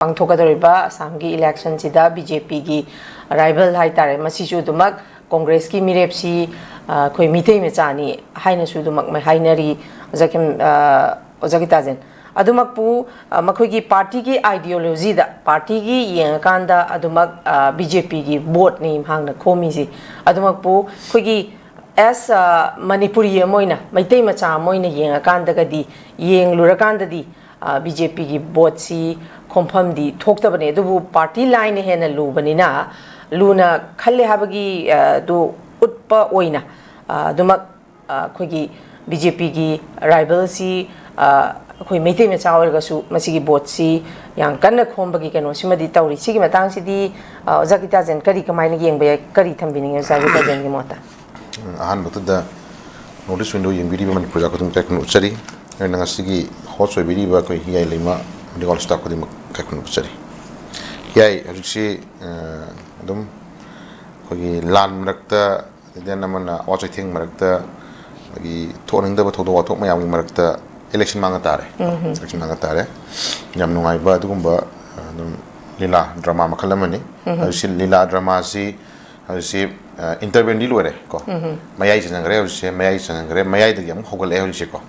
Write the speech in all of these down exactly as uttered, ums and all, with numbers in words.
ꯄꯥꯡꯊꯣꯛꯀꯗꯧꯔꯤꯕ ꯑꯁꯥꯝꯒꯤ ꯏꯂꯦꯛꯁꯟꯁꯤꯗ B J ꯄꯤꯒꯤ ꯔꯥꯏꯕꯦꯜ ꯍꯥꯏꯇꯥꯔꯦ, ꯃꯁꯤꯁꯨ ꯑꯗꯨꯃꯛ ꯀꯣꯡꯒ꯭ꯔꯦꯁꯀꯤ ꯃꯤꯔꯦꯞꯁꯤ, ꯑ, ꯑꯩꯈꯣꯏ ꯃꯤꯇꯩ ꯃꯆꯥꯅꯤ ꯍꯥꯏꯅꯁꯨ ꯑꯗꯨꯃꯛ ꯍꯥꯏꯅꯔꯤ꯫ ꯑꯣꯖꯥ ꯀꯤꯝ-, ꯑ, ꯑꯣꯖꯥ ꯒꯤꯇꯥꯖꯦꯟ, ꯑꯗꯨꯃꯛꯄꯨ, ꯑ, ꯃꯈꯣꯏꯒꯤ ꯄꯥꯔꯇꯤꯒꯤ ꯑꯥꯏꯗꯤꯌꯣꯂꯣꯖꯤꯗ, ꯄꯥꯔꯇꯤꯒꯤ ꯌꯦꯡꯉꯀꯥꯟꯗ ꯑꯗꯨꯃꯛ, ꯑ, ꯕꯤ ꯖꯦ ꯄꯤꯒꯤ ꯚꯣꯠꯅꯤ ꯃꯍꯥꯛꯅ ꯈꯣꯝꯃꯤꯁꯤ꯫ ꯑꯗꯨꯃꯛꯄꯨ ꯑꯩꯈꯣꯏꯒꯤ as, ꯑ, ꯃꯅꯤꯄꯨꯔꯤ ꯑꯃ ꯑꯣꯏꯅ, ꯃꯩꯇꯩ ꯃꯆꯥ ꯑꯃ ꯑꯣꯏꯅ ꯌꯦꯡꯉꯀꯥꯟꯗꯒꯗꯤ, ꯌꯦꯡꯂꯨꯔꯀꯥꯟꯗꯗꯤ, ꯑ, ꯕꯤ ꯖꯦ ꯄꯤꯒꯤ ꯚꯣꯠꯁꯤ ꯈꯣꯝꯐꯝꯗꯤ ꯊꯣꯛꯇꯕꯅꯤ꯫ ꯑꯗꯨꯕꯨ ꯄꯥꯔꯇꯤ ꯂꯥꯏꯟꯅ ꯍꯦꯟꯅ ꯂꯨꯕꯅꯤꯅ, ꯂꯨꯅ ꯈꯜꯂꯦ ꯍꯥꯏꯕꯒꯤ, ꯑ, ꯗꯨ ꯎꯠꯄ ꯑꯣꯏꯅ, ꯑ, ꯑꯗꯨꯃꯛ, ꯑ, ꯑꯩꯈꯣꯏꯒꯤ ꯕꯤ ꯖꯦ ꯄꯤꯒꯤ ꯔꯥꯏꯕꯦꯜꯁꯤ, ꯑ, ꯑꯩꯈꯣꯏ ꯃꯩꯇꯩ ꯃꯆꯥ ꯑꯣꯏꯔꯒꯁꯨ ꯃꯁꯤꯒꯤ ꯚꯣꯠꯁꯤ ꯌꯥꯝ ꯀꯟꯅ ꯈꯣꯝꯕꯒꯤ ꯀꯩꯅꯣꯁꯤꯃꯗꯤ ꯇꯧꯔꯤ꯫ ꯁꯤꯒꯤ ꯃꯇꯥꯡꯁꯤꯗꯤ, ꯑ, ꯑꯣꯖꯥ ꯒꯤꯇꯥꯖꯦꯟ, ꯀꯔꯤ, ꯀꯃꯥꯏꯅ ꯌꯦꯡꯕ ꯌꯥꯏ? ꯀꯔꯤ ꯊꯝꯕꯤꯅꯤꯡꯉꯤ ꯑꯣꯖꯥ ꯒꯤꯇꯥꯖꯦꯟꯒꯤ ꯃꯣꯠꯇ? ꯑꯍꯥꯟꯕꯗꯨꯗ North East Window ꯌꯦꯡꯕꯤꯔꯤꯕ ꯃꯅꯤꯄꯨꯔ ꯄ꯭ꯔꯖꯥ ꯈꯨꯗꯤꯡꯃꯛ ꯏꯀꯥꯏ ꯈꯨꯝꯅꯕ ꯎꯠꯆꯔꯤ꯫ ꯑꯩꯅ ꯉꯁꯤꯒꯤ host ꯑꯣꯏꯕꯤꯔꯤꯕ ꯑꯩꯈꯣꯏ ꯍꯤꯌꯥꯏ ꯂꯩꯃ media staff ꯈꯨꯗꯤꯡꯃꯛ ꯏꯀꯥꯏ ꯈꯨꯝꯅꯕ ꯎꯠꯆꯔꯤ꯫ ꯍꯤꯌꯥꯏ, ꯍꯧꯖꯤꯛꯁꯤ, ꯑ, ꯑꯗꯨꯝ ꯑꯩꯈꯣꯏꯒꯤ ꯂꯥꯟ ꯃꯔꯛꯇ, ꯑꯗꯩꯗꯤ ꯑꯃꯅ ꯑꯋꯥ ꯆꯩꯊꯦꯡ ꯃꯔꯛꯇ, ꯑꯗꯒꯤ ꯊꯣꯛꯍꯟꯅꯤꯡꯗꯕ ꯊꯧꯗꯣꯛ ꯋꯥꯊꯣꯛ ꯃꯌꯥꯝꯒꯤ ꯃꯔꯛꯇ election ꯃꯥꯡꯉ ꯇꯥꯔꯦ꯫ Election ꯃꯥꯡꯉ ꯇꯥꯔꯦ꯫ ꯌꯥꯝ ꯅꯨꯡꯉꯥꯏꯕ ꯑꯗꯨꯒꯨꯝꯕ, ꯑ, ꯑꯗꯨꯝ ꯂꯤꯂꯥ drama ꯃꯈꯜ ꯑꯃꯅꯤ꯫ ꯍꯧꯖꯤꯛꯁꯤ ꯂꯤꯂꯥ dramaꯁꯤ ꯍꯧꯖꯤꯛꯁꯤ, ꯑ, intervenꯗꯤ ꯂꯣꯏꯔꯦ ꯀꯣ꯫ ꯃꯌꯥꯏ ꯆꯟꯈ꯭ꯔꯦ ꯍꯧꯖꯤꯛꯁꯦ, ꯃꯌꯥꯏ ꯆꯟꯈ꯭ꯔꯦ, ꯃꯌꯥꯏꯗꯒꯤ ꯑꯃꯨꯛ ꯍꯧꯒꯠꯂꯛꯑꯦ ꯍꯧꯖꯤꯛꯁꯦ ꯀꯣ꯫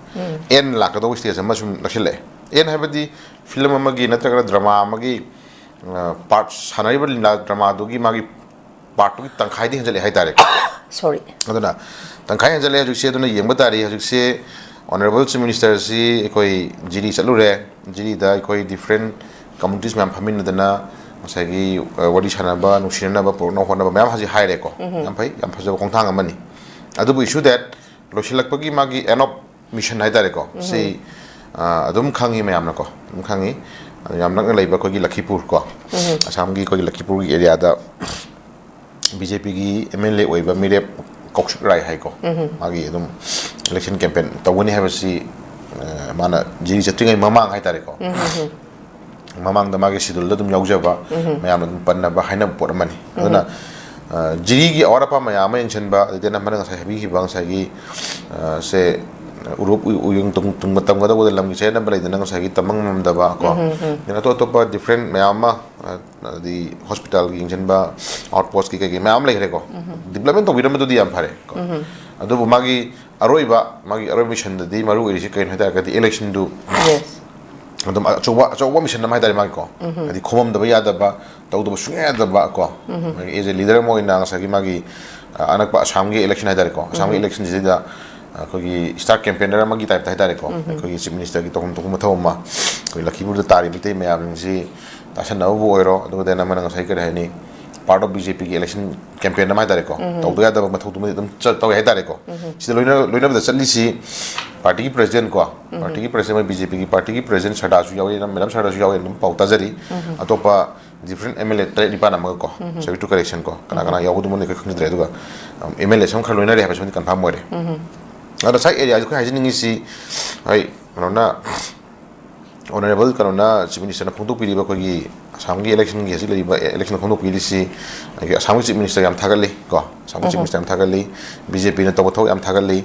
End ꯂꯥꯛꯀꯗꯧꯕ stage ꯑꯃ ꯁꯨꯝ ꯅꯛꯁꯤꯜꯂꯛꯑꯦ꯫ End ꯍꯥꯏꯕꯗꯤ film ꯑꯃꯒꯤ ꯅꯠꯇ꯭ꯔꯒꯅ drama ꯑꯃꯒꯤ, ꯑ, part ꯁꯥꯟꯅꯔꯤꯕ ꯂꯤꯂꯥ dramaꯗꯨꯒꯤ ꯃꯥꯒꯤ partꯇꯨꯒꯤ ꯇꯪꯈꯥꯏꯗꯤ ꯍꯦꯟꯖꯜꯂꯛꯑꯦ ꯍꯥꯏꯇꯥꯔꯦꯀꯣ꯫ Sorry꯫ ꯑꯗꯨꯅ ꯇꯪꯈꯥꯏ ꯍꯦꯟꯖꯜꯂꯛꯑꯦ ꯍꯧꯖꯤꯛꯁꯦ, ꯑꯗꯨꯅ ꯌꯦꯡꯕ ꯇꯥꯔꯤ꯫ ꯍꯧꯖꯤꯛꯁꯦ Honourable Chief Ministerꯁꯤ ꯑꯩꯈꯣꯏ ꯖꯤꯔꯤ ꯆꯠꯂꯨꯔꯦ꯫ ꯖꯤꯔꯤꯗ ꯑꯩꯈꯣꯏ different communities ꯃꯌꯥꯝ ꯐꯝꯃꯤꯟꯅꯗꯅ ꯉꯁꯥꯏꯒꯤ, ꯑ, ꯋꯥꯔꯤ ꯁꯥꯟꯅꯕ, ꯅꯨꯡꯁꯤꯅꯅꯕ ꯄꯨꯔꯛꯅꯕ ꯍꯣꯠꯅꯕ ꯃꯌꯥꯝ ꯍꯧꯖꯤꯛ ꯍꯥꯏꯔꯦꯀꯣ꯫ ꯌꯥꯝ ꯐꯩ, ꯌꯥꯝ ꯐꯖꯕ ꯈꯣꯡꯊꯥꯡ ꯑꯃꯅꯤ꯫ ꯑꯗꯨꯕꯨ issue that ꯂꯣꯏꯁꯤꯜꯂꯛꯄꯒꯤ ꯃꯥꯒꯤ end of mission ꯍꯥꯏꯇꯥꯔꯦꯀꯣ꯫ ꯁꯤ, ꯑ, ꯑꯗꯨꯝ ꯈꯪꯉꯤ ꯃꯌꯥꯝꯅꯀꯣ, ꯑꯗꯨꯝ ꯈꯪꯉꯤ꯫ ꯑꯗꯨ ꯌꯥꯝ ꯅꯛꯅ ꯂꯩꯕ ꯑꯩꯈꯣꯏꯒꯤ ꯂꯈꯤꯄꯨꯔ ꯀꯣ, ꯑꯁꯥꯝꯒꯤ ꯑꯩꯈꯣꯏꯒꯤ ꯂꯈꯤꯄꯨꯔꯒꯤ areaꯗ ꯕꯤ ꯖꯦ ꯄꯤꯒꯤ ꯑꯦꯝ ꯑꯦꯜ ꯑꯦ ꯑꯣꯏꯕ ꯃꯤꯔꯦꯞ ꯀꯧꯁꯤꯛ ꯔꯥꯏ ꯍꯥꯏꯀꯣ, ꯃꯥꯒꯤ ꯑꯗꯨꯝ election campaign ꯇꯧꯒꯅꯤ ꯍꯥꯏꯕꯁꯤ, ꯑ, ꯃꯥꯅ ꯖꯤꯔꯤ ꯆꯠꯇ꯭ꯔꯤꯉꯩ ꯃꯃꯥꯡ ꯍꯥꯏꯇꯥꯔꯦꯀꯣ, ꯃꯃꯥꯡꯗ ꯃꯥꯒꯤ scheduleꯗ ꯑꯗꯨꯝ ꯌꯥꯎꯖꯕ, ꯃꯌꯥꯝꯅ ꯑꯗꯨꯝ ꯄꯟꯅꯕ, ꯍꯥꯏꯅꯕ ꯄꯣꯠ ꯑꯃꯅꯤ꯫ ꯑꯗꯨꯅ, ꯑ, ꯖꯤꯔꯤꯒꯤ ꯑꯋꯥꯠ ꯑꯄꯥ ꯃꯌꯥꯝ ꯑꯃ ꯌꯦꯡꯁꯤꯟꯕ, ꯑꯗꯩꯗꯤ ꯑꯅꯝꯕꯅ ꯉꯁꯥꯏ ꯍꯥꯏꯕꯤꯈꯤꯕ ꯉꯁꯥꯏꯒꯤ, ꯑ, ꯁꯦ, ꯎꯔꯨꯞ ꯎ- ꯎꯌꯨꯡ ꯇꯨꯡ- ꯇꯨꯡ- ꯇꯝꯒꯗꯧꯕꯗ ꯂꯝꯒꯤ ꯆꯌꯦꯠꯅꯕ ꯂꯩꯗꯅ ꯉꯁꯥꯏꯒꯤ ꯇꯝꯕ ꯉꯝꯗꯕ ꯀꯣ, ꯑꯗꯩ ꯑꯇꯣꯞ ꯑꯇꯣꯞꯄ ꯗꯤꯐ꯭ꯔꯦꯟ ꯃꯌꯥꯝ ꯑꯃ, ꯑ, ꯑꯗꯩ ꯍꯣꯁꯄꯤꯇꯥꯜꯒꯤ ꯌꯦꯡꯁꯤꯟꯕ, ꯑꯥꯎꯠ ꯄꯣꯁꯀꯤ ꯀꯩꯀꯩ ꯃꯌꯥꯝ ꯂꯩꯈ꯭ꯔꯦꯀꯣ꯫ ꯗꯤꯕ꯭ꯂꯞꯃꯦꯟ ꯇꯧꯕꯤꯔꯝꯕꯗꯨꯗꯤ ꯌꯥꯝ ꯐꯔꯦ ꯀꯣ꯫ ꯑꯗꯨꯕꯨ ꯃꯥꯒꯤ ꯑꯔꯣꯏꯕ ꯃꯥꯒꯤ ꯑꯔꯣꯏꯕ ꯃꯤꯁꯟꯗꯗꯤ ꯃꯔꯨ ꯑꯣꯏꯔꯤꯁꯤ ꯀꯩꯅꯣ ꯍꯥꯏ ꯇꯥꯔꯒꯗꯤ ꯏꯂꯦꯛꯁꯟꯗꯨ ꯑꯗꯨꯝ ꯑꯆꯧꯕ ꯑꯆꯧꯕ ꯃꯤꯁꯟ ꯑꯃ ꯍꯥꯏꯇꯥꯔꯦ ꯃꯥꯒꯤꯀꯣ꯫ ꯍꯥꯏꯗꯤ ꯈꯣꯝꯃꯝꯗꯕ ꯌꯥꯗꯕ, ꯇꯧꯗꯕ ꯁꯨꯡꯌꯥ ꯌꯥꯗꯕ ꯀꯣ꯫ ꯃꯥꯒꯤ ꯑꯦꯖ ꯑꯦ ꯂꯤꯗꯔ ꯑꯃ ꯑꯣꯏꯅ ꯉꯁꯥꯏꯒꯤ ꯃꯥꯒꯤ, ꯑ, ꯑꯅꯛꯄ ꯑꯁꯥꯝꯒꯤ ꯏꯂꯦꯛꯁꯟ ꯍꯥꯏꯇꯥꯔꯦꯀꯣ꯫ ꯑꯁꯥꯝꯒꯤ ꯏꯂꯦꯛꯁꯟꯁꯤꯗ ꯑꯩꯈꯣꯏꯒꯤ ꯁ꯭ꯇꯥꯔ ꯀꯦꯝꯄꯦꯅꯔ ꯑꯃꯒꯤ ꯇꯥꯏꯞꯇ ꯍꯥꯏꯇꯥꯔꯦꯀꯣ꯫ ꯑꯩꯈꯣꯏꯒꯤ ꯆꯤꯐ ꯃꯤꯅꯤꯁꯇꯔꯒꯤ ꯇꯧꯐꯝ ꯊꯣꯛꯄ ꯃꯊꯧ ꯑꯃ, ꯑꯩꯈꯣꯏ ꯂꯈꯤꯄꯨꯔꯗ ꯇꯥꯔꯤꯕ ꯃꯤꯇꯩ ꯃꯌꯥꯝꯁꯤ ꯇꯥꯁꯟꯅꯕꯕꯨ ꯑꯣꯏꯔꯣ, ꯑꯗꯨꯒ ꯗꯦꯟ ꯑꯃꯅ ꯉꯁꯥꯏ ꯀꯔꯤ ꯍꯥꯏꯅꯤ, ꯄꯥꯔꯠ ꯑꯣꯐ ꯕꯤ ꯖꯦ ꯄꯤꯒꯤ ꯏꯂꯦꯛꯁꯟ ꯀꯦꯝꯄꯦꯟ ꯑꯃ ꯍꯥꯏꯇꯥꯔꯦꯀꯣ꯫ ꯇꯧꯗ ꯌꯥꯗꯕ ꯃꯊꯧꯗꯨꯃꯗꯤ ꯑꯗꯨꯝ ꯆꯠ- ꯇꯧꯋꯦ ꯍꯥꯏꯇꯥꯔꯦꯀꯣ꯫ ꯁꯤꯗ ꯂꯣꯏꯅ ꯂꯣꯏꯅꯕꯗ ꯆꯠꯂꯤꯁꯤ ꯄꯥꯔꯇꯤꯒꯤ ꯄ꯭ꯔꯁꯤꯗꯦꯟꯠ ꯀꯣ, ꯄꯥꯔꯇꯤꯒꯤ ꯄ꯭ꯔꯁꯤꯗꯦꯟꯠ, ꯃꯣꯏ ꯕꯤ ꯖꯦ ꯄꯤꯒꯤ ꯄꯥꯔꯇꯤꯒꯤ ꯄ꯭ꯔꯁꯤꯗꯦꯟꯠ ꯁꯔꯗꯥꯁꯨ ꯌꯥꯎꯏ, ꯃꯦꯗꯥꯝ ꯁꯔꯗꯥꯁꯨ ꯌꯥꯎꯏ, ꯑꯗꯨꯝ ꯄꯥꯎ ꯇꯥꯖꯔꯤ꯫ ꯑꯇꯣꯞꯄ ꯗꯤꯐ꯭ꯔꯦꯟ ꯑꯦꯝ ꯑꯦꯜ ꯑꯦ ꯇꯔꯦꯠ ꯅꯤꯄꯥꯜ ꯑꯃꯒ ꯀꯣ, ꯁꯕꯦꯟꯇꯤ ꯇꯨ ꯀꯔꯦꯛꯁꯟ ꯀꯣ, ꯀꯅꯥ ꯀꯅꯥ ꯌꯥꯎꯕꯗꯨꯃꯗꯤ ꯑꯩꯈꯣꯏ ꯈꯪꯖꯗ꯭ꯔꯦ꯫ ꯑꯗꯨꯒ ꯑꯦꯝ ꯑꯦꯜ ꯑꯦ ꯁꯝ ꯈꯔ ꯂꯣꯏꯅꯔꯦ ꯍꯥꯏꯕꯁꯤꯃꯗꯤ ꯀꯟꯐꯥꯔꯝ ꯑꯣꯏꯔꯦ꯫ ꯑꯗꯣ ꯉꯁꯥꯏ ꯑꯦꯔꯤꯌꯥꯁꯤ ꯑꯩꯈꯣꯏ ꯍꯥꯏꯖꯅꯤꯡꯉꯤꯁꯤ, ꯍꯣꯏ, ꯀꯩꯅꯣꯅ, ꯑꯣꯅꯔꯦꯕꯜ ꯀꯩꯅꯣꯅ, ꯆꯤꯐ ꯃꯤꯅꯤꯁꯇꯔꯅ ꯐꯣꯡꯗꯣꯛꯄꯤꯔꯤꯕ ꯑꯩꯈꯣꯏꯒꯤ ꯑꯁꯥꯝꯒꯤ ꯏꯂꯦꯛꯁꯟꯒꯤ ꯍꯧꯖꯤꯛ ꯂꯩꯔꯤꯕ ꯏꯂꯦꯛꯁꯟ ꯐꯣꯡꯗꯣꯛꯄꯤꯔꯤꯁꯤ, ꯑꯩꯈꯣꯏꯒꯤ ꯑꯁꯥꯝꯒꯤ ꯆꯤꯐ ꯃꯤꯅꯤꯁꯇꯔ ꯌꯥꯝ ꯊꯥꯒꯠꯂꯤ ꯀꯣ, ꯑꯁꯥꯝꯒꯤ ꯆꯤꯐ ꯃꯤꯅꯤꯁꯇꯔ ꯌꯥꯝ ꯊꯥꯒꯠꯂꯤ, ꯕꯤ ꯖꯦ ꯄꯤꯅ ꯇꯧꯕ ꯊꯕꯛ ꯌꯥꯝ ꯊꯥꯒꯠꯂꯤ,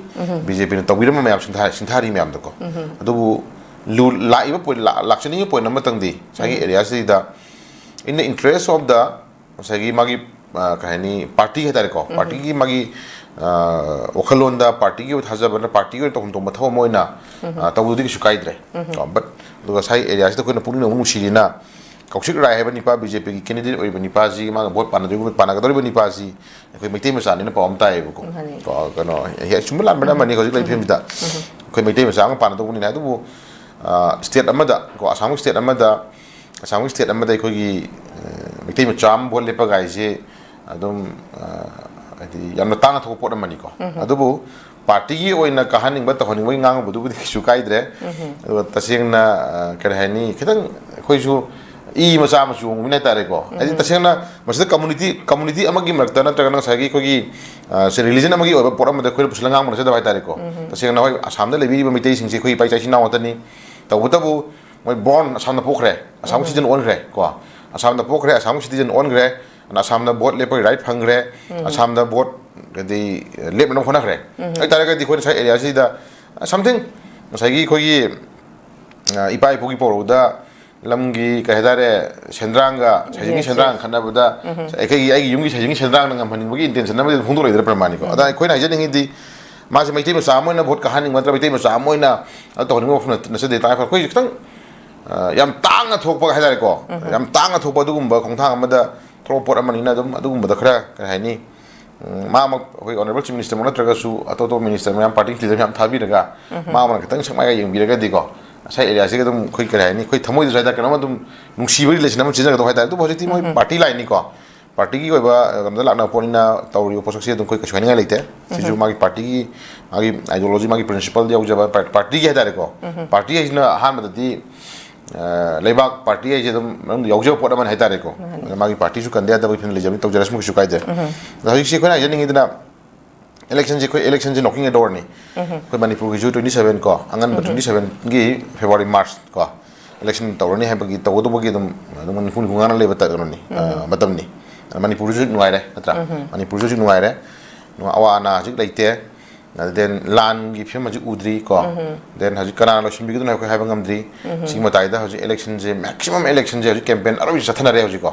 ꯕꯤ ꯖꯦ ꯄꯤꯅ ꯇꯧꯕꯤꯔꯝꯕ ꯃꯌꯥꯝ ꯁꯤꯡꯊꯥ- ꯁꯤꯡꯊꯥꯔꯤ ꯃꯌꯥꯝꯗꯣ ꯀꯣ꯫ ꯑꯗꯨꯕꯨ ꯂꯨ- ꯂꯥꯛꯏꯕ ꯄꯣꯏꯟ ꯂꯥꯛ- ꯂꯥꯛꯆꯅꯤꯡꯉꯤꯕ ꯄꯣꯏꯟ ꯑꯃꯇꯪꯗꯤ ꯉꯁꯥꯏꯒꯤ ꯑꯦꯔꯤꯌꯥꯁꯤꯗ, in the interest of the, ꯉꯁꯥꯏꯒꯤ ꯃꯥꯒꯤ, ꯑ, ꯀꯩ ꯍꯥꯏꯅꯤ, ꯄꯥꯔꯇꯤ ꯍꯥꯏꯇꯥꯔꯦꯀꯣ, ꯄꯥꯔꯇꯤꯒꯤ ꯃꯥꯒꯤ, ꯑ, ꯋꯥꯈꯜꯂꯣꯟꯗ, ꯄꯥꯔꯇꯤꯒꯤ ꯑꯣꯏꯕ ꯊꯥꯖꯕꯅ, ꯄꯥꯔꯇꯤꯒꯤ ꯑꯣꯏꯅ ꯇꯧꯐꯝ ꯊꯣꯛꯄ ꯃꯊꯧ ꯑꯃ ꯑꯣꯏꯅ, ꯑ, ꯇꯧꯕꯗꯨꯗꯤ ꯀꯩꯁꯨ ꯀꯥꯏꯗ꯭ꯔꯦ꯫ ꯀꯣ, ꯕꯠ ꯑꯗꯨꯒ ꯉꯁꯥꯏ ꯑꯦꯔꯤꯌꯥꯁꯤꯗ ꯑꯩꯈꯣꯏꯅ ꯄꯨꯛꯅꯤꯡ ꯑꯃꯨꯛ ꯅꯨꯡꯁꯤꯔꯤꯅ ꯀꯧꯁꯤꯛ ꯔꯥꯏ ꯍꯥꯏꯕ ꯅꯤꯄꯥ, ꯕꯤ ꯖꯦ ꯄꯤꯒꯤ ꯀꯦꯟꯗꯤꯗꯦꯠ ꯑꯣꯏꯔꯤꯕ ꯅꯤꯄꯥꯁꯤ, ꯃꯥꯒ ꯚꯣꯠ ꯄꯥꯟꯅꯗꯣꯔꯤꯕ, ꯄꯥꯟꯅꯒꯗꯧꯔꯤꯕ ꯅꯤꯄꯥꯁꯤ ꯑꯩꯈꯣꯏ ꯃꯩꯇꯩ ꯃꯆꯥꯅꯤꯅ ꯄꯥꯎ ꯑꯃ ꯇꯥꯏꯌꯦꯕꯀꯣ꯫ ꯀꯣ, ꯀꯩꯅꯣ, ꯍꯦꯛ ꯆꯨꯝꯕ ꯂꯥꯟꯕꯅ ꯑꯃꯅꯤ ꯍꯧꯖꯤꯛ ꯂꯩꯔꯤꯕ ꯐꯤꯕꯝꯁꯤꯗ꯫ ꯑꯩꯈꯣꯏ ꯃꯩꯇꯩ ꯃꯆꯥ ꯑꯃ ꯄꯥꯟꯅꯗꯧꯕꯅꯤꯅ꯫ ꯑꯗꯨꯕꯨ, ꯑ, ꯁ꯭ꯇꯦꯠ ꯑꯃꯗ ꯀꯣ, ꯑꯁꯥꯝꯒꯤ ꯁ꯭ꯇꯦꯠ ꯑꯃꯗ, ꯑꯁꯥꯝꯒꯤ ꯁ꯭ꯇꯦꯠ ꯑꯃꯗ ꯑꯩꯈꯣꯏꯒꯤ, ꯑ, ꯃꯩꯇꯩ ꯃꯆꯥ ꯑꯃ ꯚꯣꯠ ꯂꯦꯞꯄ ꯀꯥꯏꯁꯦ ꯑꯗꯨꯝ, ꯑ, ꯍꯥꯏꯗꯤ ꯌꯥꯝꯅ ꯇꯥꯡꯅ ꯊꯣꯛꯄ ꯄꯣꯠ ꯑꯃꯅꯤꯀꯣ꯫ ꯑꯗꯨꯕꯨ ꯄꯥꯔꯇꯤꯒꯤ ꯑꯣꯏꯅ ꯀꯥꯍꯟꯅꯤꯡꯕ, ꯇꯧꯍꯟꯅꯤꯡꯕꯒꯤ ꯉꯥꯡꯕꯗꯨꯕꯨꯗꯤ ꯀꯩꯁꯨ ꯀꯥꯏꯗ꯭ꯔꯦ꯫ ꯑꯗꯨꯒ ꯇꯁꯦꯡꯅ, ꯑ, ꯀꯔꯤ ꯍꯥꯏꯅꯤ, ꯈꯤꯇꯪ ꯑꯩꯈꯣꯏꯁꯨ ꯏ ꯃꯆꯥ ꯑꯃ ꯆꯣꯡꯕꯅꯤ ꯍꯥꯏꯇꯥꯔꯦꯀꯣ꯫ ꯍꯥꯏꯗꯤ ꯇꯁꯦꯡꯅ ꯃꯁꯤꯗ ꯀꯝꯃꯨꯅꯤꯇꯤ, ꯀꯝꯃꯨꯅꯤꯇꯤ ꯑꯃꯒꯤ ꯃꯔꯛꯇ ꯅꯠꯇ꯭ꯔꯒꯅ ꯉꯁꯥꯏꯒꯤ ꯑꯩꯈꯣꯏꯒꯤ, ꯑ, ꯁꯦ ꯔꯤꯂꯤꯖꯟ ꯑꯃꯒꯤ ꯑꯣꯏꯕ ꯄꯣꯠ ꯑꯃꯗ ꯑꯩꯈꯣꯏꯅ ꯄꯨꯁꯤꯜꯂꯒ ꯉꯥꯡꯕ ꯅꯠꯆꯗꯕ ꯍꯥꯏꯇꯥꯔꯦꯀꯣ꯫ ꯇꯁꯦꯡꯅ ꯍꯣꯏ, ꯑꯁꯥꯝꯗ ꯂꯩꯕꯤꯔꯤꯕ ꯃꯩꯇꯩꯁꯤꯡꯁꯦ ꯑꯩꯈꯣꯏ ꯏꯄꯥ ꯏꯆꯥ ꯏꯆꯤꯟ ꯏꯅꯥꯎ ꯉꯥꯛꯇꯅꯤ꯫ ꯇꯧꯕꯇꯕꯨ ꯃꯣꯏ ꯕꯣꯔꯟ ꯑꯁꯥꯝꯗ ꯄꯣꯛꯈ꯭ꯔꯦ, ꯑꯁꯥꯝꯒꯤ ꯁꯤꯇꯤꯖꯟ ꯑꯣꯟꯈ꯭ꯔꯦ ꯀꯣ, ꯑꯁꯥꯝꯗ ꯄꯣꯛꯈ꯭ꯔꯦ, ꯑꯁꯥꯝꯒꯤ ꯁꯤꯇꯤꯖꯟ ꯑꯣꯟꯈ꯭ꯔꯦ, ꯑꯗꯨꯅ ꯑꯁꯥꯝꯗ ꯚꯣꯠ ꯂꯦꯞꯄꯒꯤ ꯔꯥꯏꯠ ꯐꯪꯈ꯭ꯔꯦ, ꯑꯁꯥꯝꯗ ꯚꯣꯠ ꯍꯥꯏꯗꯤ ꯂꯦꯞꯅꯕ ꯍꯣꯠꯅꯈ꯭ꯔꯦ꯫ ꯑꯗꯨ ꯑꯣꯏꯇꯥꯔꯒꯗꯤ ꯑꯩꯈꯣꯏꯅ ꯉꯁꯥꯏ ꯑꯦꯔꯤꯌꯥꯁꯤꯗ Something, ꯉꯁꯥꯏꯒꯤ ꯑꯩꯈꯣꯏꯒꯤ, ꯑ, ꯏꯄꯥ ꯏꯄꯨꯒꯤ ꯄꯧꯔꯧꯗ, ꯂꯝꯒꯤ ꯀꯩ ꯍꯥꯏꯇꯥꯔꯦ, ꯁꯦꯟꯗ꯭ꯔꯥꯡꯒ ꯁꯩꯖꯤꯡꯒꯤ Yes, ꯁꯦꯟꯗ꯭ꯔꯥꯡ yes. ꯈꯠꯅꯕꯗ, ꯑꯩꯈꯣꯏꯒꯤ, ꯑꯩꯒꯤ ꯌꯨꯝꯒꯤ ꯁꯩꯖꯤꯡꯒꯤ ꯁꯦꯟꯗ꯭ꯔꯥꯡꯅ ꯉꯝꯍꯟꯅꯤꯡꯕꯒꯤ intention ꯑꯃꯗꯤ ꯑꯗꯨꯝ ꯐꯣꯡꯗꯣꯛꯂꯛꯏꯗꯅ ꯄ꯭ꯔꯃꯥꯅꯤꯀꯣ꯫ ꯑꯗ ꯑꯩꯈꯣꯏꯅ ꯍꯥꯏꯖꯅꯤꯡꯉꯤꯗꯤ, ꯃꯥꯁꯦ ꯃꯩꯇꯩ ꯃꯆꯥ ꯑꯃ ꯑꯣꯏꯅ ꯚꯣꯠ ꯀꯥꯍꯟꯅꯤꯡꯕ ꯅꯠꯇ꯭ꯔꯒ ꯃꯩꯇꯩ ꯃꯆꯥ ꯑꯃ ꯑꯣꯏꯅ ꯑꯗꯨ ꯇꯧꯍꯟꯅꯤꯡꯕ ꯋꯥꯐꯝ ꯅꯠ-, ꯅꯠꯆꯗꯦ꯫ ꯇꯉꯥꯏ ꯐꯗꯅ ꯑꯩꯈꯣꯏꯁꯦ ꯈꯤꯇꯪ, ꯑ, ꯌꯥꯝ ꯇꯥꯡꯅ ꯊꯣꯛꯄ ꯍꯥꯏꯇꯥꯔꯦꯀꯣ, ꯌꯥꯝ ꯇꯥꯡꯅ ꯊꯣꯛꯄ ꯑꯗꯨꯒꯨꯝꯕ ꯈꯣꯡꯊꯥꯡ ꯑꯃꯗ ꯊꯣꯛꯂꯛꯄ ꯄꯣꯠ ꯑꯃꯅꯤꯅ, ꯑꯗꯨꯝ ꯑꯗꯨꯒꯨꯝꯕꯗ ꯈꯔ, ꯀꯔꯤ ꯍꯥꯏꯅꯤ, ꯎꯝ, ꯃꯥꯃꯛ ꯑꯩꯈꯣꯏ honourable chief minister ꯃꯛ ꯅꯠꯇ꯭ꯔꯒꯁꯨ ꯑꯇꯣꯞ ꯑꯇꯣꯞꯄ minister ꯃꯌꯥꯝ, party leader ꯃꯌꯥꯝ ꯊꯥꯕꯤꯔꯒ, ꯃꯥꯃꯛꯅ ꯈꯤꯇꯪ ꯁꯛ ꯃꯥꯏꯒ ꯌꯦꯡꯕꯤꯔꯒꯗꯤꯀꯣ, ꯉꯁꯥꯏ areaꯁꯤꯒ ꯑꯗꯨꯝ ꯑꯩꯈꯣꯏ, ꯀꯔꯤ ꯍꯥꯏꯅꯤ, ꯑꯩꯈꯣꯏ ꯊꯃꯣꯏꯗꯁꯨ ꯍꯥꯏꯇꯥꯔꯦ, ꯀꯩꯅꯣꯝ ꯑꯗꯨꯝ ꯅꯨꯡꯁꯤꯕ relation ꯑꯃ ꯆꯦꯟꯖꯒꯗꯧꯕ ꯍꯥꯏꯇꯥꯔꯦ꯫ ꯑꯗꯨꯕꯨ ꯍꯧꯖꯤꯛꯇꯤ ꯃꯣꯏ party lineꯅꯤꯀꯣ, partyꯒꯤ ꯑꯣꯏꯕ ꯂꯝꯗ ꯂꯥꯛꯅꯕ ꯄꯣꯠꯅꯤꯅ ꯇꯧꯔꯤꯕ ꯄꯣꯠꯁꯛꯁꯤ ꯑꯗꯨꯝ ꯑꯩꯈꯣꯏ ꯀꯩꯁꯨ ꯍꯥꯏꯅꯤꯡꯉꯥꯏ ꯂꯩꯇꯦ꯫ ꯁꯤꯁꯨ ꯃꯥꯒꯤ partyꯒꯤ, ꯃꯥꯒꯤ ideology, ꯃꯥꯒꯤ principle ꯌꯥꯎꯖꯕ par-, partyꯒꯤ ꯍꯥꯏꯇꯥꯔꯦꯀꯣ꯫ Party ꯍꯥꯏꯁꯤꯅ ꯑꯍꯥꯟꯕꯗꯗꯤ ꯑ, ꯂꯩꯕꯥꯛ party ꯍꯥꯏꯁꯦ ꯑꯗꯨꯝ ꯃꯅꯨꯡꯗ ꯌꯥꯎꯖꯕ ꯄꯣꯠ ꯑꯃꯅꯤ ꯍꯥꯏꯇꯥꯔꯦꯀꯣ꯫ ꯃꯥꯅꯤ꯫ ꯑꯗ ꯃꯥꯒꯤ partyꯁꯨ ꯀꯟꯗ ꯌꯥꯗꯕꯒꯤ ꯐꯤꯕꯝ ꯂꯩꯖꯕꯅꯤ, ꯇꯧꯖꯔꯁꯅꯨ, ꯀꯩꯁꯨ ꯀꯥꯏꯗꯦ꯫ ꯑꯗꯣ ꯍꯧꯖꯤꯛꯁꯤ ꯑꯩꯈꯣꯏꯅ ꯍꯥꯏꯖꯅꯤꯡꯉꯤꯗꯅ, electionꯁꯦ, ꯑꯩꯈꯣꯏ electionꯁꯦ knocking at doorꯅꯤ꯫ ꯑꯩꯈꯣꯏ ꯃꯅꯤꯄꯨꯔꯒꯤꯁꯨ twenty seven ꯀꯣ, ꯑꯉꯟꯕ twenty sevenꯒꯤ February, March ꯀꯣ, election ꯇꯧꯔꯅꯤ ꯍꯥꯏꯕꯒꯤ, ꯇꯧꯒꯗꯧꯕꯒꯤ ꯑꯗꯨꯝ, ꯑꯗꯨꯝ ꯅꯤꯐꯨ ꯅꯤꯐꯨ ꯉꯥꯅ ꯂꯩꯕ ꯇ-, ꯀꯩꯅꯣꯅꯤ, ꯑ, ꯃꯇꯝꯅꯤ꯫ ꯑ, ꯃꯅꯤꯄꯨꯔꯁꯨ ꯅꯨꯡꯉꯥꯏꯔꯦ, ꯅꯠꯇ꯭ꯔꯥ? ꯃꯅꯤꯄꯨꯔꯁꯨ ꯍꯧꯖꯤꯛ ꯅꯨꯡꯉꯥꯏꯔꯦ, ꯑꯋꯥ ꯑꯅꯥ ꯍꯧꯖꯤꯛ ꯂꯩꯇꯦ꯫ ꯑꯗ then ꯂꯥꯟꯒꯤ ꯐꯤꯕꯝ ꯍꯧꯖꯤꯛ ꯎꯗ꯭ꯔꯤ ꯀꯣ꯫ Then ꯍꯧꯖꯤꯛ ꯀꯅꯥꯅ ꯂꯣꯏꯁꯤꯟꯕꯤꯒꯗꯣꯏꯅꯣ ꯑꯩꯈꯣꯏ ꯍꯥꯏꯕ ꯉꯝꯗ꯭ꯔꯤ꯫ ꯁꯤꯒꯤ ꯃꯇꯥꯏꯗ ꯍꯧꯖꯤꯛ electionꯁꯦ, maximum electionꯁꯦ ꯍꯧꯖꯤꯛ campaign ꯑꯔꯣꯏꯕ ꯆꯠꯊꯅꯔꯦ ꯍꯧꯖꯤꯛꯀꯣ꯫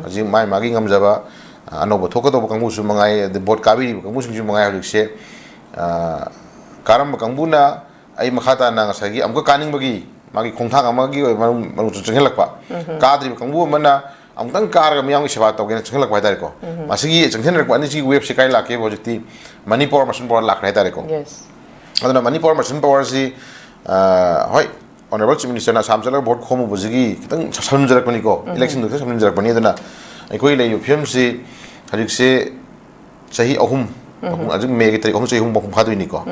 ꯍꯧꯖꯤꯛ ꯃꯥꯏ ꯃꯥꯒꯤ ꯉꯝꯖꯕ, ꯑ, ꯑꯅꯧꯕ ꯊꯣꯛꯀꯗꯧꯕ ꯀꯥꯡꯕꯨꯁꯨ ꯃꯉꯥꯏ, ꯑꯗꯩ vote ꯀꯥꯕꯤꯔꯤꯕ ꯀꯥꯡꯕꯨꯁꯤꯡꯁꯨ ꯃꯉꯥꯏ ꯍꯧꯖꯤꯛꯁꯦ, ꯑ, ꯀꯥꯔꯝꯕ ꯀꯥꯡꯕꯨꯅ ꯑꯩ ꯃꯈꯥ ꯇꯥꯅ ꯉꯁꯥꯏꯒꯤ ꯑꯃꯨꯛꯀ ꯀꯥꯅꯤꯡꯕꯒꯤ ꯃꯥꯒꯤ ꯈꯣꯡꯊꯥꯡ ꯑꯃꯒꯤ ꯑꯣꯏꯕ ꯃꯅꯨꯡ, ꯃꯅꯨꯡ ꯆꯪꯁꯤꯜꯂꯛꯄ꯫ ꯀꯥꯗ꯭ꯔꯤꯕ ꯀꯥꯡꯕꯨ ꯑꯃꯅ ꯑꯃꯨꯛꯇꯪ ꯀꯥꯔꯒ ꯃꯤꯌꯥꯝꯒꯤ ꯁꯦꯕꯥ ꯇꯧꯒꯦꯅ ꯆꯪꯁꯤꯜꯂꯛꯄ ꯍꯥꯏꯇꯥꯔꯦꯀꯣ꯫ ꯃꯁꯤꯒꯤ ꯆꯪꯁꯤꯟꯅꯔꯛꯄ ꯑꯅꯤꯁꯤꯒꯤ waveꯁꯦ ꯀꯥꯏ ꯂꯥꯛꯀꯦꯕ? ꯍꯧꯖꯤꯛꯇꯤ money power, machine power ꯂꯥꯛꯈ꯭ꯔꯦ ꯍꯥꯏꯇꯥꯔꯦꯀꯣ꯫ Yes. ꯑꯗꯨꯅ money power, machine powerꯁꯤ, ꯑ, ꯍꯣꯏ, honourable chief ministerꯅ ꯑꯁꯥꯝ ꯆꯠꯂꯒ vote ꯈꯣꯝꯃꯨꯕꯁꯤꯒꯤ ꯈꯤꯇꯪ ꯁꯝꯖꯔꯛꯄꯅꯤꯀꯣ, electionꯗꯨ ꯈꯤꯇꯪ ꯁꯝꯖꯔꯛꯄꯅꯤ꯫ ꯑꯗꯨꯅ ꯑꯩꯈꯣꯏ ꯂꯩꯔꯤꯕ ꯐꯤꯕꯝꯁꯤ ꯍꯧꯖꯤꯛꯁꯦ ꯆꯍꯤ ꯑꯍꯨꯝ, ꯃꯄꯨꯡ, ꯍꯧꯖꯤꯛ Mayꯒꯤ ꯇꯥꯔꯤꯛ ꯑꯍꯨꯝ, ꯆꯍꯤ ꯑꯍꯨꯝ ꯃꯄꯨꯡ ꯐꯥꯗꯣꯏꯅꯤꯀꯣ꯫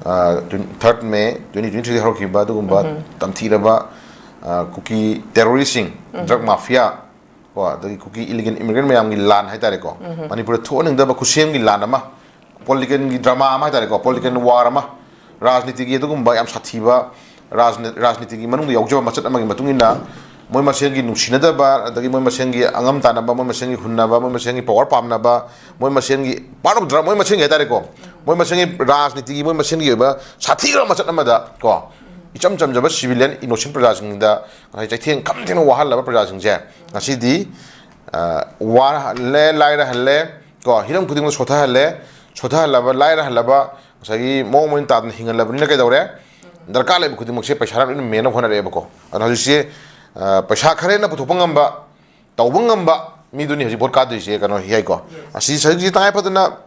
ꯑ, twen-, third May twenty twenty-threeꯗ ꯍꯧꯔꯛꯈꯤꯕ ꯑꯗꯨꯒꯨꯝꯕ ꯇꯝꯊꯤꯔꯕ, ꯑ, ꯀꯨꯀꯤ terroristꯁꯤꯡ, drug mafia, ꯀꯣ, ꯑꯗꯒꯤ ꯀꯨꯀꯤ illegal immigrant ꯃꯌꯥꯝꯒꯤ ꯂꯥꯟ ꯍꯥꯏꯇꯥꯔꯦꯀꯣ, ꯃꯅꯤꯄꯨꯔꯗ ꯊꯣꯛꯍꯟꯅꯤꯡꯗꯕ ꯈꯨꯠꯁꯦꯝꯒꯤ ꯂꯥꯟ ꯑꯃ, political drama ꯑꯃ ꯍꯥꯏꯇꯥꯔꯦꯀꯣ, political war ꯑꯃ, ꯔꯥꯖꯅꯤꯇꯤꯒꯤ ꯑꯗꯨꯒꯨꯝꯕ ꯌꯥꯝ ꯁꯥꯊꯤꯕ, ꯔꯥꯖꯅꯤ-, ꯔꯥꯖꯅꯤꯇꯤꯒꯤ ꯃꯅꯨꯡꯗ ꯌꯥꯎꯖꯕ ꯃꯆꯠ ꯑꯃꯒꯤ ꯃꯇꯨꯡ ꯏꯟꯅ ꯃꯣꯏ ꯃꯁꯦꯟꯒꯤ ꯅꯨꯡꯁꯤꯅꯗꯕ, ꯑꯗꯒꯤ ꯃꯣꯏ ꯃꯁꯦꯟꯒꯤ ꯑꯉꯝ ꯇꯥꯟꯅꯕ, ꯃꯣꯏ ꯃꯁꯦꯟꯒꯤ ꯍꯨꯟꯅꯕ, ꯃꯣꯏ ꯃꯁꯦꯟꯒꯤ ꯄꯋꯥꯔ ꯄꯥꯝꯅꯕ, ꯃꯣꯏ ꯃꯁꯦꯟꯒꯤ, ꯄꯥꯔꯠ ꯑꯣꯐ ꯗ꯭ꯔ ꯃꯣꯏ ꯃꯁꯦꯟꯒꯤ ꯍꯥꯏꯇꯥꯔꯦꯀꯣ, ꯃꯣꯏ ꯃꯁꯦꯟꯒꯤ ꯔꯥꯖꯅꯤꯇꯤꯒꯤ ꯃꯣꯏ ꯃꯁꯦꯟꯒꯤ ꯑꯣꯏꯕ ꯁꯥꯊꯤꯈ꯭ꯔꯕ ꯃꯆꯠ ꯑꯃꯗ ꯀꯣ, ꯏꯆꯝ ꯆꯝꯖꯕ ꯁꯤꯚꯤꯂꯤꯌꯟ ꯏꯅꯣꯁꯦꯟ ꯄ꯭ꯔꯖꯥꯁꯤꯡꯗ ꯉꯁꯥꯏ ꯆꯩꯊꯦꯡ ꯈꯝ ꯊꯦꯡꯅ ꯋꯥꯍꯜꯂꯕ ꯄ꯭ꯔꯖꯥꯁꯤꯡꯁꯦ ꯉꯁꯤꯗꯤ, ꯑ, ꯋꯥꯍꯜꯂꯦ, ꯂꯥꯏꯔꯍꯜꯂꯦ ꯀꯣ, ꯍꯤꯔꯝ ꯈꯨꯗꯤꯡꯃꯛ ꯁꯣꯊꯍꯜꯂꯦ, ꯁꯣꯊꯍꯜꯂꯕ, ꯂꯥꯏꯔꯍꯜꯂꯕ, ꯉꯁꯥꯏꯒꯤ ꯃꯑꯣꯡ ꯃꯔꯤꯟ ꯇꯥꯗꯅ ꯍꯤꯡꯍꯜꯂꯕꯅꯤꯅ ꯀꯩꯗꯧꯔꯦ? ꯗꯔꯀꯥꯔ ꯂꯩꯕ ꯈꯨꯗꯤꯡꯃꯛꯁꯦ ꯄꯩꯁꯥꯅ ꯂꯣꯏꯅ ꯃꯦꯟꯅꯕ ꯍꯣꯠꯅꯔꯛꯑꯦꯕꯀꯣ꯫ ꯑꯗꯣ ꯍꯧꯖꯤꯛꯁꯦ, ꯑ, ꯄꯩꯁꯥ ꯈꯔ ꯍꯦꯟꯅ ꯄꯨꯊꯣꯛꯄ ꯉꯝꯕ, ꯇꯧꯕ ꯉꯝꯕ ꯃꯤꯗꯨꯅꯤ ꯍꯧꯖꯤꯛ ꯚꯣꯠ ꯀꯥꯗꯣꯏꯁꯦ, ꯀꯩꯅꯣ, ꯍꯤꯌꯥꯏꯀꯣ꯫ ꯑꯁꯤ ꯍꯧꯖꯤꯛꯁꯤ ꯇꯉꯥꯏ ꯐꯗꯅ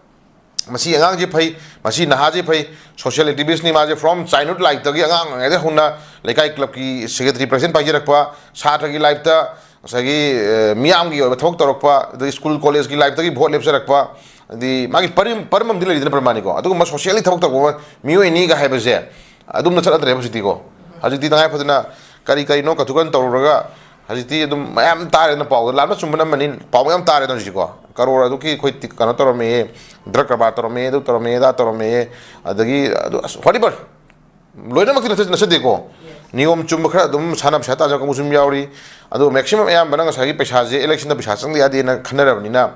ꯃꯁꯤ ꯑꯉꯥꯡꯁꯤ ꯐꯩ, ꯃꯁꯤ ꯅꯍꯥꯁꯤ ꯐꯩ, ꯁꯣꯁꯤꯌꯦꯜ ꯑꯦꯛꯇꯤꯚꯤꯁ꯭ꯠꯅꯤ ꯃꯥꯁꯦ, from childhood lifeꯇꯒꯤ, ꯑꯉꯥꯡ ꯑꯣꯏꯔꯤꯉꯩꯗ ꯍꯧꯅ ꯂꯩꯀꯥꯏ ꯀ꯭ꯂꯕꯀꯤ ꯁꯦꯀ꯭ꯔꯦꯇꯔꯤ ꯄ꯭ꯔꯁꯤꯗꯦꯟꯠ ꯄꯥꯏꯖꯔꯛꯄ, ꯁꯥꯇ꯭ꯔꯒꯤ ꯂꯥꯏꯐꯇ ꯉꯁꯥꯏꯒꯤ, ꯑ, ꯃꯤꯌꯥꯝꯒꯤ ꯑꯣꯏꯕ ꯊꯕꯛ ꯇꯧꯔꯛꯄ, ꯑꯗꯒꯤ ꯁ꯭ꯀꯨꯜ ꯀꯣꯂꯦꯖꯀꯤ ꯂꯥꯏꯐꯇꯒꯤ ꯚꯣꯠ ꯂꯦꯞꯆꯔꯛꯄ, ꯑꯗꯤ ꯃꯥꯒꯤ ꯄꯔꯤꯝ-, ꯄꯔꯝ ꯑꯃꯗꯤ ꯂꯩꯔꯤꯗꯅ ꯄ꯭ꯔꯃꯥꯅꯤꯀꯣ꯫ ꯑꯗꯨꯒꯨꯝꯕ ꯁꯣꯁꯤꯌꯦꯜꯂꯤ ꯊꯕꯛ ꯇꯧꯕ ꯃꯤꯑꯣꯏꯅꯤꯒ ꯍꯥꯏꯕꯁꯦ ꯑꯗꯨꯝꯅ ꯆꯠꯅꯗ꯭ꯔꯦꯕ ꯍꯧꯖꯤꯛꯇꯤꯀꯣ꯫ ꯍꯧꯖꯤꯛꯇꯤ ꯇꯉꯥꯏ ꯐꯗꯅ ꯀꯔꯤ ꯀꯔꯤꯅꯣ ꯀꯊꯨꯀꯟ ꯇꯧꯔꯨꯔꯒ ꯍꯧꯖꯤꯛꯇꯤ ꯑꯗꯨꯝ ꯃꯌꯥꯝ ꯇꯥꯔꯦꯗꯅ ꯄꯥꯎꯗ, ꯂꯥꯟꯕ ꯆꯨꯝꯕꯅ ꯑꯃꯅꯤ, ꯄꯥꯎ ꯃꯌꯥꯝ ꯇꯥꯔꯦꯗꯅ ꯍꯧꯖꯤꯛꯀꯣ꯫ ꯀꯔꯣꯔ ꯑꯗꯨꯒꯤ ꯑꯩꯈꯣꯏ ꯇꯤ-, ꯀꯩꯅꯣ ꯇꯧꯔꯝꯃꯦ, ꯗ꯭ꯔꯒ ꯀꯔꯕꯥꯔ ꯇꯧꯔꯝꯃꯦ, ꯑꯗꯨ ꯇꯧꯔꯝꯃꯦ, ꯑꯗꯥ ꯇꯧꯔꯝꯃꯦ, ꯑꯗꯒꯤ ꯑꯗꯨ ꯑꯁ, whatever, ꯂꯣꯏꯅꯃꯛꯇꯤ ꯅꯠꯆ-, ꯅꯠꯆꯗꯦꯀꯣ꯫ ꯅꯤꯌꯣꯝ ꯆꯨꯝꯕ ꯈꯔ ꯑꯗꯨꯝ ꯁꯥꯟꯅ ꯄꯩꯁꯥ ꯇꯥꯟꯖꯕ ꯀꯥꯡꯕꯨꯁꯨ ꯑꯗꯨꯝ ꯌꯥꯎꯔꯤ꯫ ꯑꯗꯣ ꯃꯦꯛꯁꯤꯃꯝ ꯑꯌꯥꯝꯕꯅ ꯉꯁꯥꯏꯒꯤ ꯄꯩꯁꯥꯁꯦ ꯏꯂꯦꯛꯁꯟꯗ ꯄꯩꯁꯥ ꯆꯪꯗ ꯌꯥꯗꯦꯅ ꯈꯟꯅꯔꯕꯅꯤꯅ